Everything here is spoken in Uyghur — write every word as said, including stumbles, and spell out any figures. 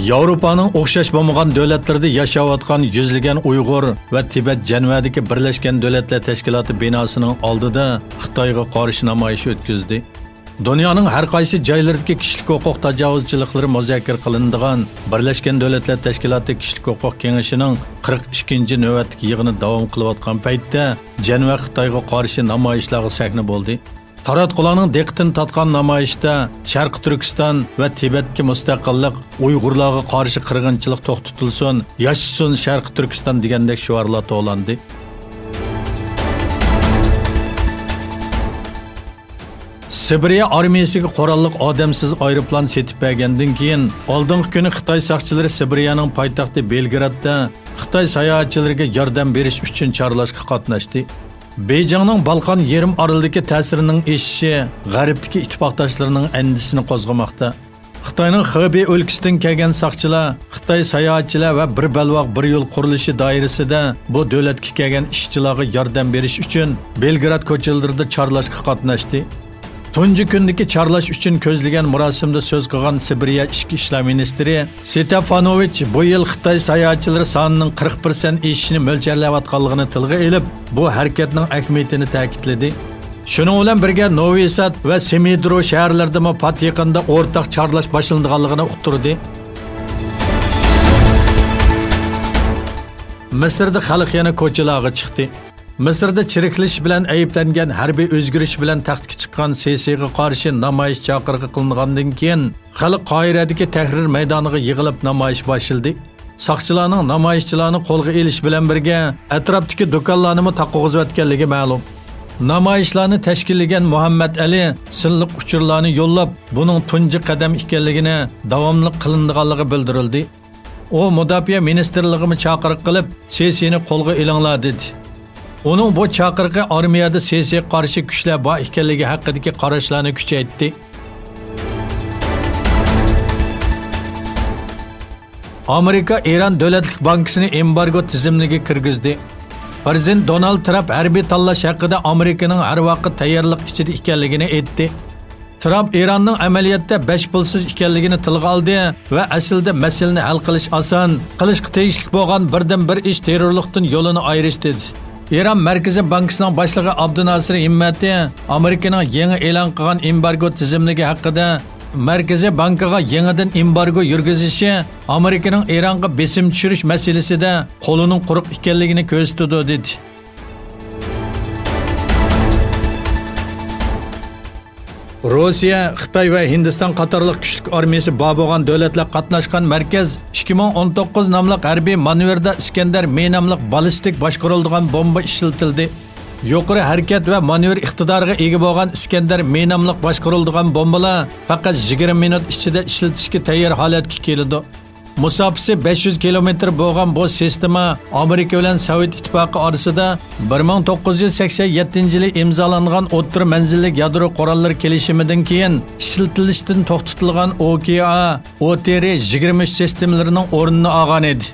ياۋروپانىڭ ئوخشاش بولمىغان دۆلەتلىرىدە ياشاۋاتقان يۈزلىگەن ئۇيغۇر ۋە تىبەت جەنۋەدىكى بىرلەشكەن دۆلەتلەر تەشكىلاتى بىناسىنىڭ ئالدىدا خىتايغا قارشى نامايىش ئۆتكۈزدى. دۇنيانىڭ ھەر قايسى جايلىرىدىكى كىشىلىك ھوقۇق تاجاۋۇزچىلىقلىرى مۇزاكىرە قىلىنىدىغان بىرلەشكەن دۆلەتلەر تەشكىلاتى كىشىلىك ھوقۇق كېڭىشىنىڭ قىرىق ئىككىنچى نۆۋەتلىك يىغىنى داۋام قىلىۋاتقان پەيتتە، جەنۋە خىتايغا قارشى نامايىشلارغا سەھنە بولدى. تاراتقۇلارنىڭ دىققىتىنى تارتقان نامايىشتا شەرقىي تۈركىستان ۋە تىبەتكە مۇستەقىللىق، ئۇيغۇرلارغا قارشى قىرغىنچىلىق توختىتىلسۇن، ياشىسۇن شەرقىي تۈركىستان دېگەندەك شوئارلار توۋلاندى. سىبىرىيە ئارمىيەسىگە قوراللىق ئادەمسىز ئايروپىلان سېتىپ بەرگەندىن كېيىن، ئالدىنقى كۈنى خىتاي ساقچىلىرى سىبىرىيەنىڭ پايتەختى بېلگرادتا خىتاي ساياھەتچىلىرىگە ياردەم بېرىش ئۈچۈن چارلاشقا قاتناشتى. بېيجىڭنىڭ بالقان يېرىم ئارىلىدىكى تەسىرىنىڭ ئېشىشى غەربتىكى ئىتتىپاقداشلىرىنىڭ ئەندىشىسىنى قوزغىماقتا. خىتاينىڭ خېبېي ئۆلكىسىدىن كەلگەن ساقچىلار خىتاي ساياھەتچىلەر ۋە بىر بەلباغ، بىر يول قۇرۇلۇشى دائىرىسىدە بۇ دۆلەتكە كەلگەن ئىشچىلارغا ياردەم بېرىش ئۈچۈن بېلگراد كوچىلىرىدا چارلاشقا قاتناشتى. تۇنجى كۈندىكى چارلاش ئۈچۈن كۆزلىگەن مۇراسىمدا سۆز قىلغان سىبىرىيە ئىچكى ئىشلار مىنىستىرى ستېفانوۋىچ بۇ يىل خىتاي ساياھەتچىلىرى سانىنىڭ قىرىق پىرسەنت ئېشىشىنى مۆلچەرلەۋاتقانلىقىنى تىلغا ئېلىپ، بۇ ھەرىكەتنىڭ ئەھمىيىتىنى تەكىتلىدى. شۇنىڭ بىلەن بىرگە، نوۋى ساد ۋە سېمىدرو شەھەرلىرىدىمۇ پات يېقىندا ئورتاق چارلاش باشلىنىدىغانلىقىنى ئۇقتۇردى. مىسىردا خەلق يەنە كوچىلارغا چىقتى. مىسىردا چىرىكلىشىش بىلەن ئەيىبلەنگەن، ھەربىي ئۆزگىرىش بىلەن تەختكە چىققان سىسىغا قارشى نامايىش چاقىرىقى قىلىنغاندىن كېيىن، خەلق قاھىرەدىكى تەھرىر مەيدانىغا يىغىلىپ نامايىش باشلىدى. ساقچىلارنىڭ نامايىشچىلارنى قولغا ئېلىش بىلەن بىرگە، ئەتراپتىكى دۇكانلارنىمۇ تاقىغۇزۇۋەتكەنلىكى مەلۇم. نامايىشلارنى تەشكىللىگەن مۇھەممەد ئەلى سىنلىق ئۇچۇرلارنى يوللاپ، بۇنىڭ تۇنجى قەدەم ئىكەنلىكىنى، داۋاملىق قىلىنىدىغانلىقى بىلدۈرۈلدى. ئۇ مۇداپىئە مىنىستىرلىقىمۇ چاقىرىق قىلىپ، سىسىنى قولغا ئېلىڭلار دېدى. ئۇنىڭ بۇ چاقىرىقى ئارمىيەدە سىسىغا قارشى كۈچلەر بار ئىكەنلىكى ھەققىدىكى قاراشلارنى كۈچەيتتى. ئامېرىكا ئىران دۆلەتلىك بانكىسىنى ئېمبارگو تىزىملىكىگە كىرگۈزدى. پىرېزىدېنت دونالد ترامپ ھەربىي تاللاش ھەققىدە ئامېرىكىنىڭ ھەر ۋاقىت تەييارلىق ئىچىدە ئىكەنلىكىنى ئېيتتى. ترامپ ئىراننىڭ ئەمەلىيەتتە بەش پۇلسىز ئىكەنلىكىنى تىلغا ئالدى ۋە ئەسلىدە مەسىلىنى ھەل قىلىش ئاسان، قىلىشقا تېگىشلىك بولغان بىردىن بىر ئىش تېررورلۇقتىن يولىنى ئايرىش دېدى. ئىران مەركىزىي بانكىسىنىڭ باشلىقى ئابدۇناسىر ھىممەتى ئامېرىكىنىڭ يېڭى ئېلان قىلغان ئېمبارگو تىزىملىكى ھەققىدە، مەركىزىي بانكىغا يېڭىدىن ئېمبارگو يۈرگۈزۈشى ئامېرىكىنىڭ ئىرانغا بېسىم چۈشۈرۈش مەسىلىسىدە قولىنىڭ قۇرۇق ئىكەنلىكىنى كۆرسىتىدۇ، دېدى. روسىيە، خىتاي ۋە ھىندىستان قاتارلىق كۈچلۈك ئارمىيەسى بار بولغان دۆلەتلەر قاتناشقان مەركەز ئىككى مىڭ ئون توققۇز ناملىق ھەربىي مانېۋىردا ئىسكەندەر مې ناملىق بالىستىك باشقۇرۇلىدىغان بومبا ئىشلىتىلدى. يۇقىرى ھەرىكەت ۋە مانېۋىر ئىقتىدارىغا ئىگە بولغان ئىسكەندەر مې ناملىق باشقۇرۇلىدىغان بومبىلار پەقەت يىگىرمە مىنۇت ئىچىدە ئىشلىتىشكە تەييار ھالەتكە كېلىدۇ. مۇساپىسى بەش يۈز كىلومېتىر بولغان بۇ سىستېما ئامېرىكا بىلەن سوۋېت ئىتتىپاقى ئارىسىدا بىر مىڭ توققۇز يۈز سەكسەن يەتتىنچى يىلى ئىمزالانغان ئوتتۇرا مەنزىللىك يادرو قوراللىرى كېلىشىمىدىن كېيىن ئىشلىتىلىشتىن توختىتىلغان ئو كې ئا، ئو تې رې يىگىرمە ئۈچ سىستېمىلىرىنىڭ ئورنىنى ئالغان ئىدى.